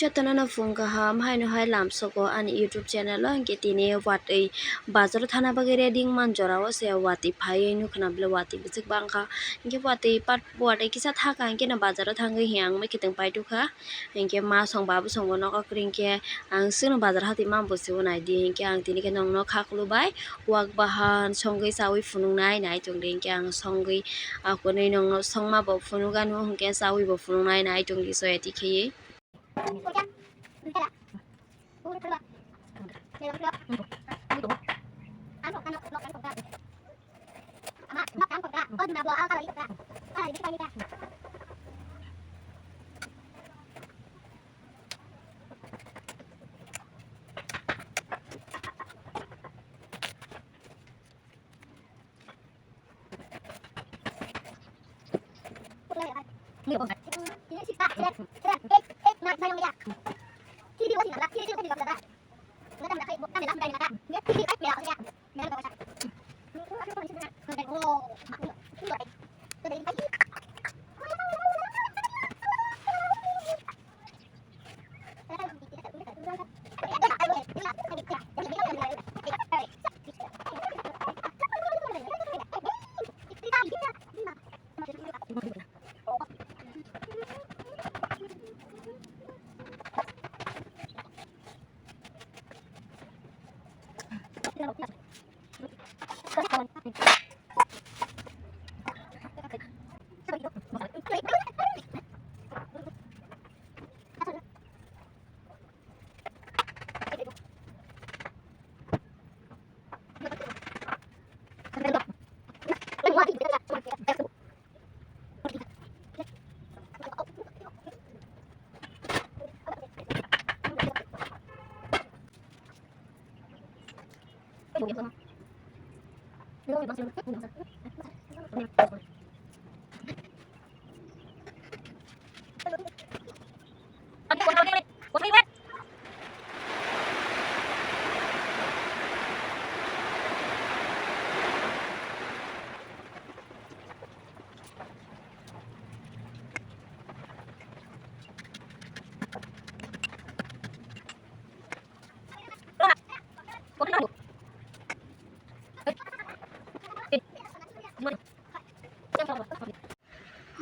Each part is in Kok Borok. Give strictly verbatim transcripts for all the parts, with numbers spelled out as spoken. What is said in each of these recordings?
Jotono no phung kaham, haino hai lamsogo ani YouTube channel o, hinkhe tini watwi bazaro thana bagwi ready wngman jorao se watwi phaiwi nukha na bwle watwi bwswk bangkha, hinkhe watwi pat watwi kisa thaka hinkhe no bazaro thangwi hiya ang mwkhwtwng paitokha, hinkhe ma song babu song bo nogo kwrwi hinkhe ang swkno bazar hati mambo se bo naidi hinkhe ang tini khe nongno kha khulubai wak bahan songwi chawi phunuknai nai tongdi hinkhe ang songwi akonwi nongno songma bo phunukganu hinkhe chawi bo phunuknai nai tongdi soyati khaiwi.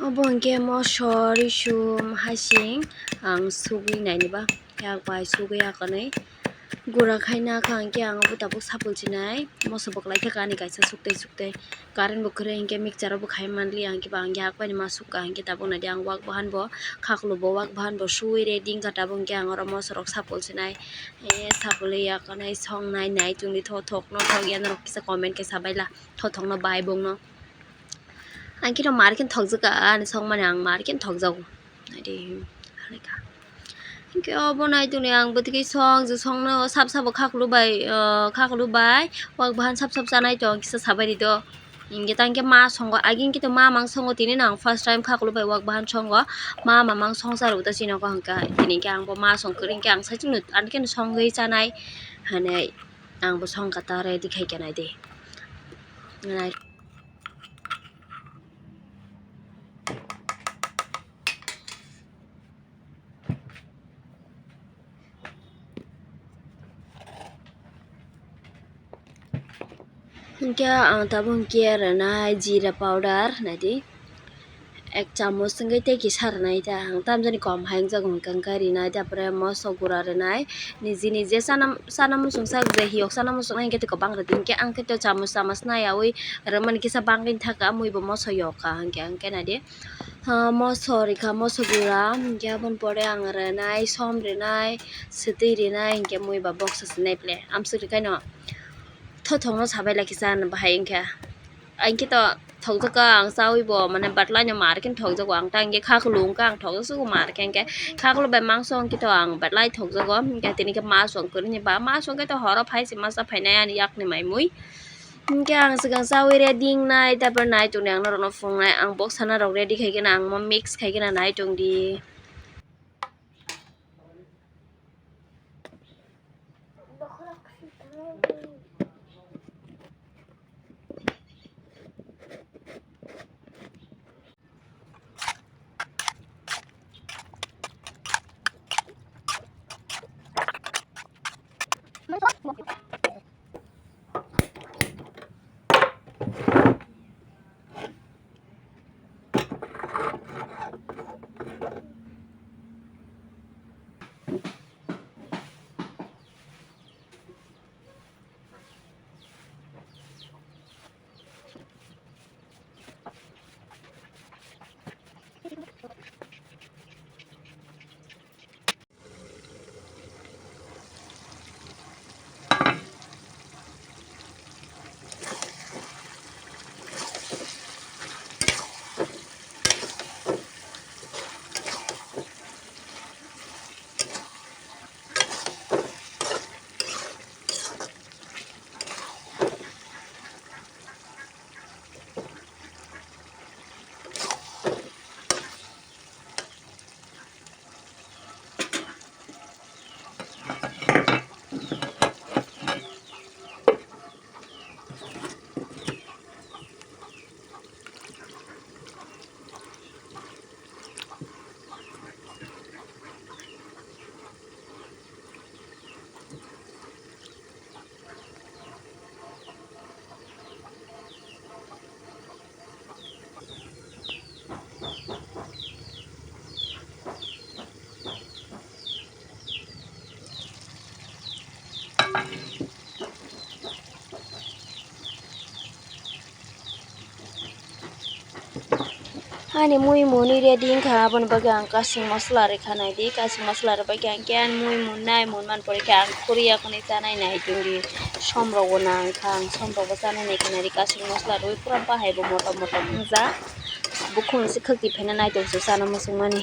Obo hwnkhe moso risum hasing ang sugwi nainiba yak bai sugwi akonwi gura khaina kha hwnkhe ang obo tabuk sapul chinai moso bwklai thaka ani kaisa suktwi suktwi. Current bo kwrwi hinkhe mixture o bo khai manliya, hinkhe ba ang yak bai ma sukha, hinkhe tabuk naidi ang wak bahan bo khaklu bo wak bahan bo suwi ready wngkha, tabuk hinkhe ang oro moso rok sapul sinai, eh, sapulwi yakanai songnai nai chwngdi tho thok no thok ya norok kisa comment khe sabaila tho thok no bai bung no. Ang khe no mar khe thok jaka ani songmani ang mar khe thok jago. Naidi, halika. Hinkhe obo nai tongni ang bwtwkhe song, je songno sab sabo khaklu bai, ah, khaklu bai, wak bahan sab sab chanai tong, kisa sabai rido. Hinkhe tang khe ma songo, aging khe to ma mang songo, tini no ang first time khaklu bai wak bahan songo. Ma mamang song charo ta chini ko hwnkha, tini khe ang bo ma song kwrwi hinkhe ang saichung no ani khe no songwi chanai, hanai ang bo song kha ta ready khai khe nai di. Nai. Hinkhe ang tabuk hinkhe rwnai jeera powder naidi ek chamuch wngwi tei kisa rwnai ta ang tamjani kom hai wngjago hinkhe rinai ta pore moso gura rwnai niji nije chana chana muchungsa je hiyok chana muchungnai hinkhe tei kwbang rwdi hinkhe ang khe chamuch chamuch naiyawi rwmani kisa bangwi thaka mui bo moso yokha hinkhe ang khe naidi. Ah, moso rikha, moso gura, hinkhe aboni pore ang rwnai, som rwnai, swtwi rwnai, hinkhe mui ba box se nai ple. Amswk rwkhaino thothokno sabai lai kisa bahai wngkha. Hinkhe to thokjak kha ang chawi bo, mane batlaino mar khe thokjago ang ta hinkhe khaklu wngkha ang thokjak sugo mar khe hinkhe khaklu bai mangso hinkhe to ang batlai thokjago, hinkhe tini khe ma song kwrwini ba ma song khe to horo phai se masa phainai ani yakni mai mui. Hinkhe ang swkang chawi ready wngnai, taipore nai tongni ang norokno phunuknai, ang box sana rok ready khai kheno ang mo mix khai kheno nai tongdi. Ani mui muni ready wngkha, aboni bagwi ang kasing masala rwkha naidi, kasing masala rwbaikhe ang khe ani mui munnai, munmani pore khe ang khuri yakhwni chanai nai tongdi, somrokbo nangkha, ang somrokbo chanai nai khe naidi, kasing masala rwui pura bahaibo motom motom wngjak, bukhuk se khwtwi phaina nai tongse chana muchungmani.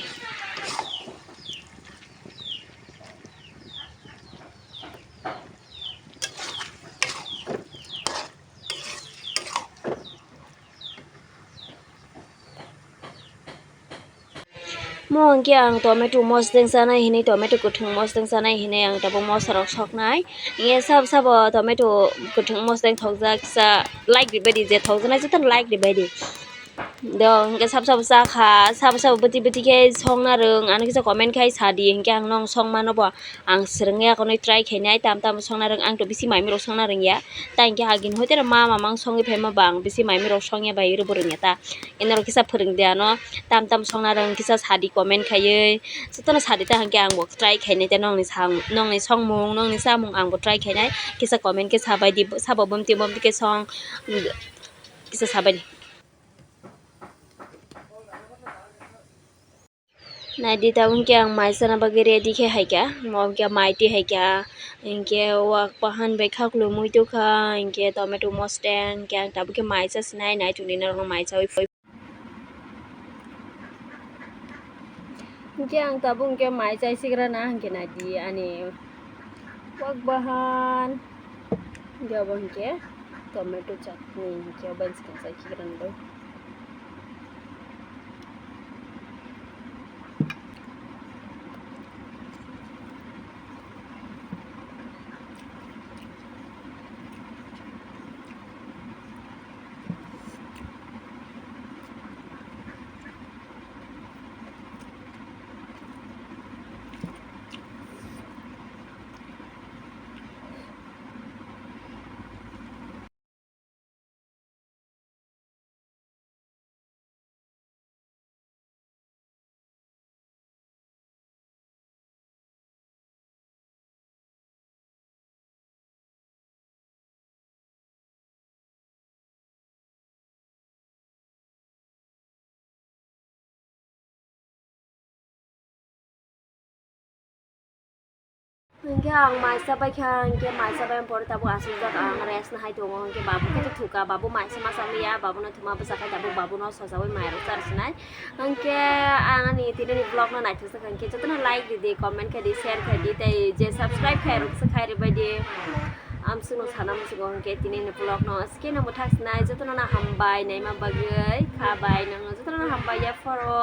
Mo hwnkhe ang tomato mosdeng chanai hinwi, tomato kwthwng mosdeng chanai hinwi ang tabuk mosarok soknai. Hinkhe sabo sabo tomato kwthwng mosdeng thokjak kisa like ribaidi, je thokjaknai jotono like ribaidi. Do, hwnkhe sabo sabo chakha, sabo sabo bwtwi bwtwi khe songna rwng, ano kisa comment khai sadi, hwnkhe ang nong songmano bo. Ang swrwngya kono try khainai, tam tam songna rwng, ang to bisi maimrok songna rwngya. Ta hinkhe agini hoitero ma mamang songwi phaima ba ang bisi maimrok songya bai rwbo rwngya ta. Inorok kisa phwrwngdi ano, tam tam songna rwng, kisa sadi comment khaiwi. Jotono sadi ta hinkhe ang bo try khainai ta nongni sang, nongni songmung, nongni chamung ang bo try khainai. Kisa comment khe sabaidi, sabo bumti bumti khe song, kisa sabaidi. Naidi, tabuk hwnkhe ang mai chana bagwi ready khe haikha, omo hwnkhe mai twi haikha, hinkhe wak bahan bai khaklumui tongkha, hinkhe tomato mosdeng, hinkhe ang tabuk khe mai chasinai, nai tongdi norokno mai chaui. Hinkhe ang tabuk hinkhe mai chai sigra na hinkhe naidi ani wak bahan. Hinkhe obo hinkhe tomato chutney hinkhe obo hinkhe chai sigra na do. Hinkhe ang mai chabaikha, hinkhe mai chabai pore tabuk asukjak ang rest nahai tongo, hinkhe babu khe thukha, babu mai se ma chaliya, babuno thuma bwchakhai tabuk babuno sojaui mairok charsinai. Hinkhe ang ani tinini vlog no naithok sakha hinkhe jotono like ridi, comment khaidi, share khaidi, tei je subscribe khairok se khairibaidi. Amsukno sana muchungo hinkhe tinini vlog no skeno mwthak sinai, jotono no hambai naima bagwi khabai, nangno jotono no hambai yaphoro.